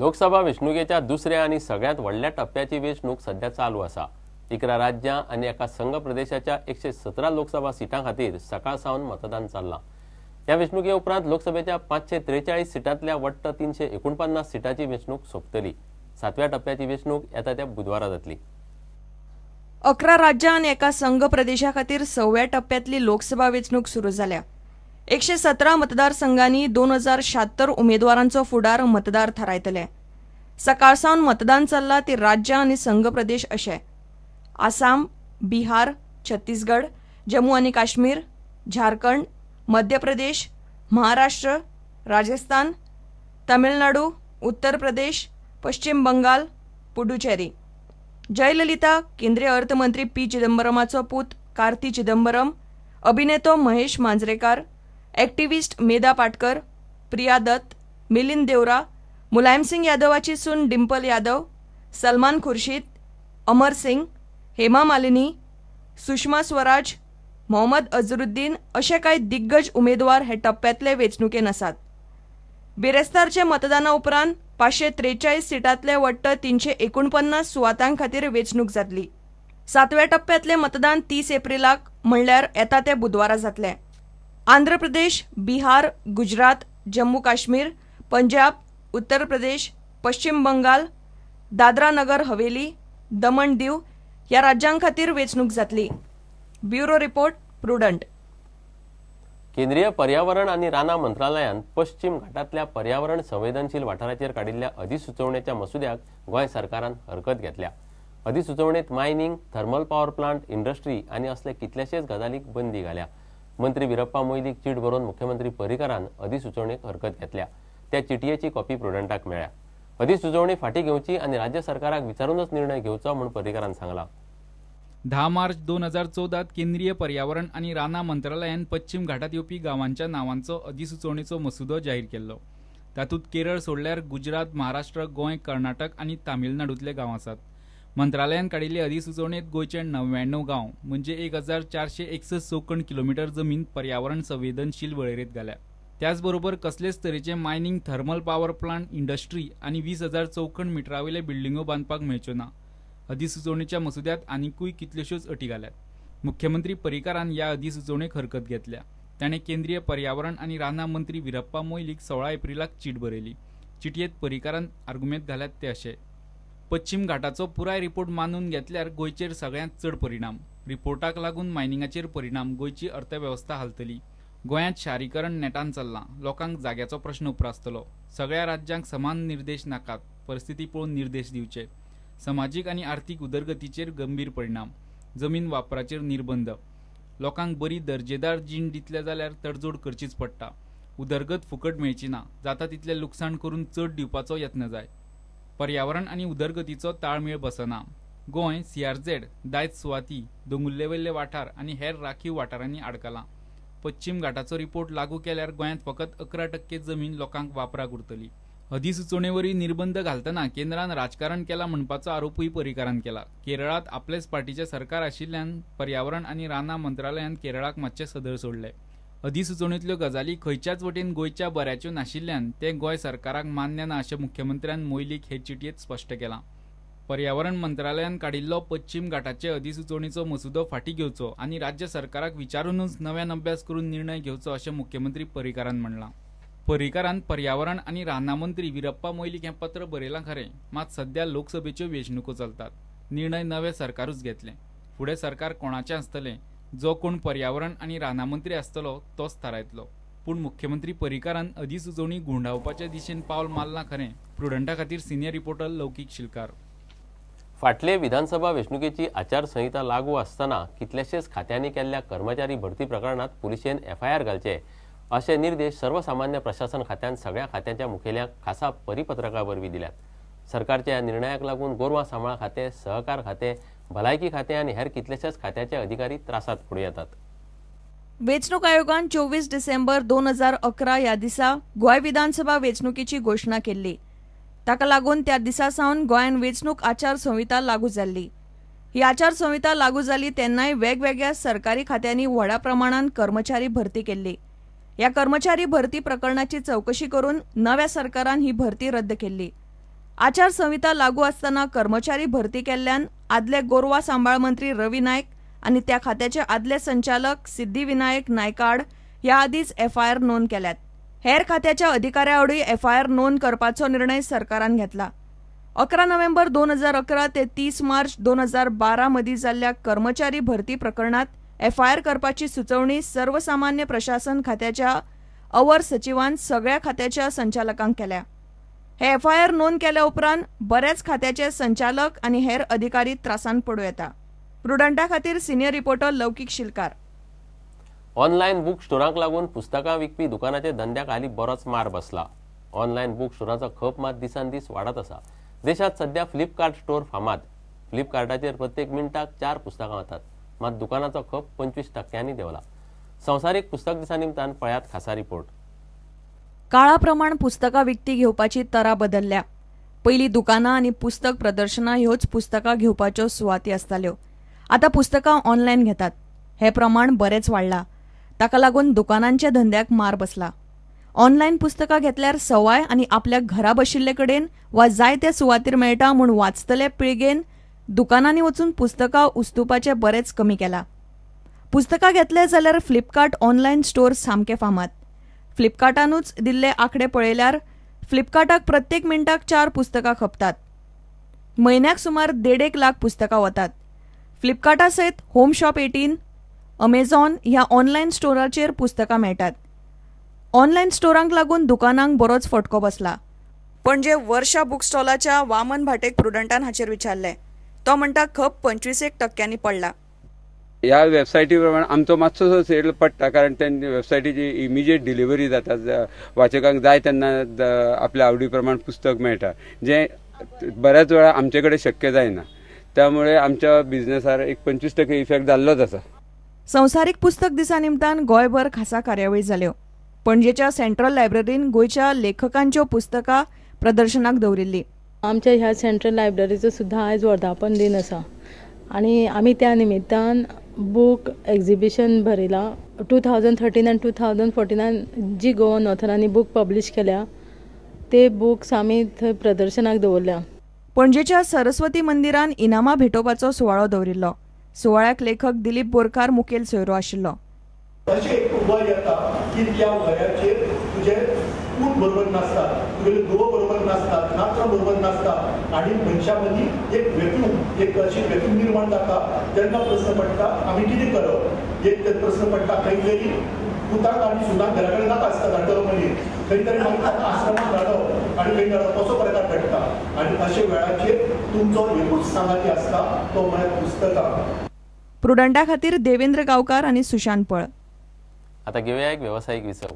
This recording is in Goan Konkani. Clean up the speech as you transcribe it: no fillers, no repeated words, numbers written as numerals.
लोकसभा वेंचणुकेच्या दुसऱ्या आनी सगळ्यांत व्हडल्या टप्प्याची वेंचणूक सध्या चालू आसा. 11 राज्यां आनी एका संघ प्रदेशाच्या 117 लोकसभा सिटां खातीर सकाळ सावन मतदान चल्लां. ह्या वेंचणुके उपरांत लोकसभेच्या 543 सिटांतल्या वट्ट 349 सिटांची वेंचणूक सोंपतली. सातव्या टप्प्याची वेंचणूक येता त्या बुधवारा जातली. 11 राज्यां आनी एका संघ प्रदेशा खातीर सव्या टप्प्यांतली लोकसभा वेंचणूक सुरू जाल्या. 117 मतदारसंघांनी 2076 उमेदवारांचो फुडार मतदार थारायतले. सकाळ सावन मतदान चल्लां ती राज्यां आनी संघ प्रदेश अशे: आसाम, बिहार, छत्तीसगड, जम्मू आनी काश्मीर, झारखंड, मध्य प्रदेश, महाराष्ट्र, राजस्थान, तमिळनाडू, उत्तर प्रदेश, पश्चिम बंगाल, पुडुचेरी. जयललिता, केंद्रीय अर्थमंत्री पी चिदंबरमाचो पूत कार्ती चिदंबरम, अभिनेतो महेश मांजरेकार, एक्टिविस्ट मेधा पाटकर, प्रिया दत्त, मिलिंद देवरा, मुलायम सिंग यादवाची सून डिंपल यादव, सलमान खुर्शीद, अमर सिंग, हेमा मालिनी, सुषमा स्वराज, मोहम्मद अझरुद्दीन अशे कांय दिग्गज उमेदवार हे टप्प्यांतले वेंचणुकेन आसात. बिरेस्तारचे मतदाना उपरांत 543 सिटांतले वट्ट 349 सुवातां खातीर वेंचणूक जातली. सातव्या टप्प्यांतले मतदान 30 एप्रिलाक म्हणल्यार येता ते बुधवारा जातलें. आंध्र प्रदेश, बिहार, गुजरात, जम्मू काश्मीर, पंजाब, उत्तर प्रदेश, पश्चिम बंगाल, दादरा नगर हवेली, दमण दीव ह्या राज्यां खातीर वेंचणूक जातली. Bureau report, Prudent. केंद्रीय पर्यावरण आनी रानां मंत्रालयान पश्चिम घाटांतल्या पर्यावरण संवेदनशील वाठाराचेर काडिल्ल्या अधिसुचोवणेच्या मसुद्याक गोंय सरकारान हरकत घेतल्या. अधिसुचोवणेंत mining, thermal power plant, industry आनी असले कितलेशेच गजालीक बंदी घाल्या. मंत्री वीरप्पा मोयलीक चीट बरोवन मुख्यमंत्री पर्रीकारान अधिसुचोवणेक हरकत घेतल्या. त्या चिटयेची कॉपी प्रुडंटाक मेळ्ळ्या. अधिसुचोवणी फाटीं घेवची आनी राज्य सरकाराक विचारूनच निर्णय घेवचो म्हूण पर्रीकारान सांगलां. 10 मार्च 2014 केंद्रीय पर्यावरण आनी रानां मंत्रालयान पश्चिम घाटात येवपी गांवांच्या नांवांचो अधिसुचोवणेचो मसुदो जाहीर केल्लो. तातूंत केरळ सोडल्यार गुजरात, महाराष्ट्र, गोंय, कर्नाटक आनी तामिळनाडूंतले गांव आसात. मंत्रालयान काडिल्ले अधिसुचोवणेंत गोंयचे 99 गांव म्हणजे 1461 चौखण किलोमिटर जमीन पर्यावरण संवेदनशील वळेरेंत घाल्या. त्याचबरोबर कसलेच तरेचे mining, thermal power plant, industry आनी 20,000 चौखण मिटरावयले बिल्डिंगो बांदपाक मेळच्यो ना. अधिसुचोवणेच्या मसुद्यांत आनिकूय कितल्योश्योच अटी घाल्यात. मुख्यमंत्री पर्रीकारान ह्या अधिसुचोवणेक हरकत घेतल्या. ताणें केंद्रीय पर्यावरण आनी रानां मंत्री वीरप्पा मोयलीक 16 एप्रिलाक चीट बरयली. चिटयेंत पर्रीकारान आर्गुमेंत घाल्यात ते अशे: पश्चिम घाटाचो पुराय रिपोर्ट मानून घेतल्यार गोंयचेर सगळ्यांत चड परिणाम. रिपोर्टाक लागून मायनिंगाचेर परिणाम, गोंयची अर्थवेवस्था हालतली. गोंयांत शारीकरण नेटान चल्लां, लोकांक जाग्याचो प्रश्न उप्रासतलो. सगळ्या राज्यांक समान निर्देश नाकात, परिस्थिती पळोवन निर्देश दिवचे. समाजीक आनी आर्थीक उदरगतीचेर गंभीर परिणाम, जमीन वापराचेर निर्बंध. लोकांक बरी दर्जेदार जीण दितले जाल्यार तडजोड करचीच पडटा. उदरगत फुकट मेळची ना, जाता तितलें लुकसाण करून चड दिवपाचो यत्न जाय. पर्यावरण आनी उदरगतीचो ताळमेळ बसना. गोंय CRZ, दायज सुवाती, दोंगुल्ले वयले वाठार आनी हेर राखीव वाठारांनी आडकलां. पश्चिम घाटाचो रिपोर्ट लागू केल्यार गोंयांत फकत 11% जमीन लोकांक वापराक उरतली. अधिसुचोवणे वरवीं निर्बंध घालतना केंद्रान राजकारण केलां म्हणपाचो आरोपूय पर्रीकारान केला. केरळांत आपलेच पार्टीचें सरकार आशिल्ल्यान पर्यावरण आनी रानां मंत्रालयान केरळाक मातशें सदळ सोडलें. अधिसुचोवणेंतल्यो गजाली खंयच्याच वटेन गोंयच्या बऱ्याच्यो नाशिल्ल्यान तें गोंय सरकाराक मान्य ना अशें मुख्यमंत्र्यान मोयलीक हे चिटयेंत स्पश्ट केलां. पर्यावरण मंत्रालयान काडिल्लो पश्चिम घाटाचे अधिसुचोवणेचो मसुदो फाटीं घेवचो आनी राज्य सरकाराक विचारूनच नव्यान अभ्यास करून निर्णय घेवचो अशें मुख्यमंत्री पर्रीकारान म्हणलां. पर्रीकारान पर्यावरण आनी रानां मंत्री वीरप्पा मोयलीक हें पत्र बरयलां खरें, मात सध्या लोकसभेच्यो वेंचणुको चलतात. निर्णय नवें सरकारूच घेतलें. फुडें सरकार कोणाचें आसतलें, जो कोण पर्यावरण आनी रानां मंत्री आसतलो तोच थारायतलो. पूण मुख्यमंत्री पर्रीकारान अधिसुचोवणी घुंवडावपाचे दिशेन पावल मारलां खरें. प्रुडंटा खातीर सिनियर रिपोर्टर लौकीक शिलकार. फाटले विधानसभा वेंचणुकेची आचारसंहिता लागू आसतना कितल्याशेच खात्यांनी केल्ल्या कर्मचारी भरती प्रकरणांत पुलिशेन FIR घालचे अशे निर्देश सर्वसामान्य प्रशासन खात्यान सगळ्या खात्यांच्या मुखेल्यांक खासा परिपत्रका वरवीं दिल्यात. सरकारच्या ह्या निर्णयाक लागून गोरवां सांबाळ खातें, सहकार खातें, भलायकी खातें आनी हेर कितलेशेच खात्याचे अधिकारी त्रासांत पडूं येतात. वेंचणूक आयोगान 24 डिसेंबर 2011 ह्या दिसा गोंय विधानसभा वेंचणुकेची घोशणा केल्ली. ताका लागून त्या दिसा सावन गोंयांत वेंचणूक आचारसंहिता लागू जाल्ली. ही आचारसंहिता लागू जाली तेन्नाय वेगवेगळ्या सरकारी खात्यांनी व्हडा प्रमाणान कर्मचारी भरती केल्ली. ह्या कर्मचारी भरती प्रकरणाची चवकशी करून नव्या सरकारान ही भरती रद्द केल्ली. आचारसंहिता लागू आसतना कर्मचारी भरती केल्ल्यान आदले गोरवां सांबाळ मंत्री रवी नायक आनी त्या खात्याचे आदले संचालक सिद्धिविनायक नायकाड ह्या आदींच एफआयआर नोंद केल्यात. हेर खात्याच्या अधिकाऱ्या आडूय एफआयआर नोंद करपाचो निर्णय सरकारान घेतला. 11 नोव्हेंबर 2011 ते 30 मार्च 2012 मदीं जाल्ल्या कर्मचारी भरती प्रकरणात एफआयआर करपाची सुचोवणी सर्वसामान्य प्रशासन खात्याच्या अवर सचिवान सगळ्या खात्याच्या संचालकांक केल्या. हे एफआयआर नोंद केल्या उपरांत बऱ्याच खात्याचे संचालक आनी हेर अधिकारी त्रासांत पडूं येता. प्रुडंटा खातीर senior reporter Laukik Shilkar. Online book स्टोरांक लागून पुस्तकां विकपी दुकानाच्या धंद्याक हालीं बरोच मार बसला. ऑनलायन बूक स्टोरांचो खप मात दिसान दीस वाडत आसा. देशांत सध्या फ्लिपकार्ट स्टोर फामाद. फ्लिपकार्टाचेर प्रत्येक मिनटाक 4 पुस्तकां वतात, मात दुकानाचो खप 25% देंवला. संवसारीक पुस्तक दिसा निमतान पळयात खासा रिपोर्ट. काळा प्रमाण पुस्तकां विकती घेवपाची तरा बदलल्या. पयलीं दुकानां आनी पुस्तक प्रदर्शनां ह्योच पुस्तकां घेवपाच्यो सुवाती आसताल्यो. आतां पुस्तकां ऑनलायन घेतात. हे प्रमाण बरेंच वाडलां. ताका लागून दुकानांच्या धंद्याक मार बसला. ऑनलायन पुस्तकां घेतल्यार सवाय आनी आपल्या घरा बशिल्ले कडेन वा जाय त्या सुवातीर मेळटा म्हूण वाचतले पिळगेन दुकानांनी वचून पुस्तकां उस्तुपाचें बरेंच कमी केलां. पुस्तकां घेतले जाल्यार फ्लिपकार्ट ऑनलायन स्टोर सामके फामाद. फ्लिपकार्टानूच दिल्ले आंकडे पळयल्यार फ्लिपकार्टाक प्रत्येक मिनटाक 4 पुस्तकां खपतात. म्हयन्याक सुमार 1.5 लाख पुस्तकां वतात. फ्लिपकार्टा सयत होम शॉप 18, अमेझॉन ह्या ऑनलायन स्टोराचेर पुस्तकां मेळटात. ऑनलायन स्टोरांक लागून दुकानांक बरोच फटको बसला. पणजे वर्षा बूक स्टॉलाच्या वामन भाटेक प्रुडंटान हाचेर विचारलें. तो म्हणटा खप 25% पडला. ह्या वेबसायटी प्रमाणे आमचो मातसो सेल पडटा, कारण त्या वेबसायटीची इमिजिएट डिलिव्हरी जाता. वाचकांक जाय तेन्ना आपल्या आवडी प्रमाण पुस्तक मेळटा, जें बऱ्याच वेळा आमचे कडेन शक्य जायना. त्यामुळे आमच्या बिझनेसार एक 25% इफेक्ट जाल्लोच आसा. संवसारीक पुस्तक दिसा निमतान गोंयभर खासा कार्यावळी जाल्यो. पणजेच्या सेंट्रल लायब्ररीन गोंयच्या लेखकांच्यो पुस्तकां प्रदर्शनाक दवरिल्ली. आमच्या ह्या सेंट्रल लायब्ररीचो सुद्दां आयज वर्धापन दिन आसा आनी आमी त्या निमित्तान बूक एक्झिबिशन भरयलां. 2013 आनी 2014 जी गोवन ऑथरांनी बूक पब्लिश केल्या ते बुक्स आमी थंय प्रदर्शनाक दवरल्या. पणजेच्या सरस्वती मंदिरान इनामां भेटोवपाचो सुवाळो दवरिल्लो. सुवाळ्याक लेखक दिलीप बोरकार मुखेल सोयरो आशिल्लो. अशें एक वय येता की त्या वयाचेर तुजे पूत बरोबर नासता, तुगेले घोव बरोबर नासता, नातरां बरोबर नासता आनी मनशां मदीं एक व्यक्यूम, एक अशी व्यक्यूम निर्माण जाता. तेन्ना प्रस्न पडटा आमी कितें करप. एक तर प्रस्न पडटा खंय तरी पुताक आनी सुनाक घरा कडेन नाका आसता धाडटलो मनीस, खंय तरी मागीर ताका आश्रमाक धाडप आनी खंय धाडप असो प्रकार घडटा. आनी अशे वेळाचेर तुमचो एकूच सांगाती आसता तो म्हळ्यार पुस्तकां. प्रुडंटा खातीर देवेंद्र गांवकार आनी सुशांत पळ. आता घेऊया एक व्यावसायिक विसव.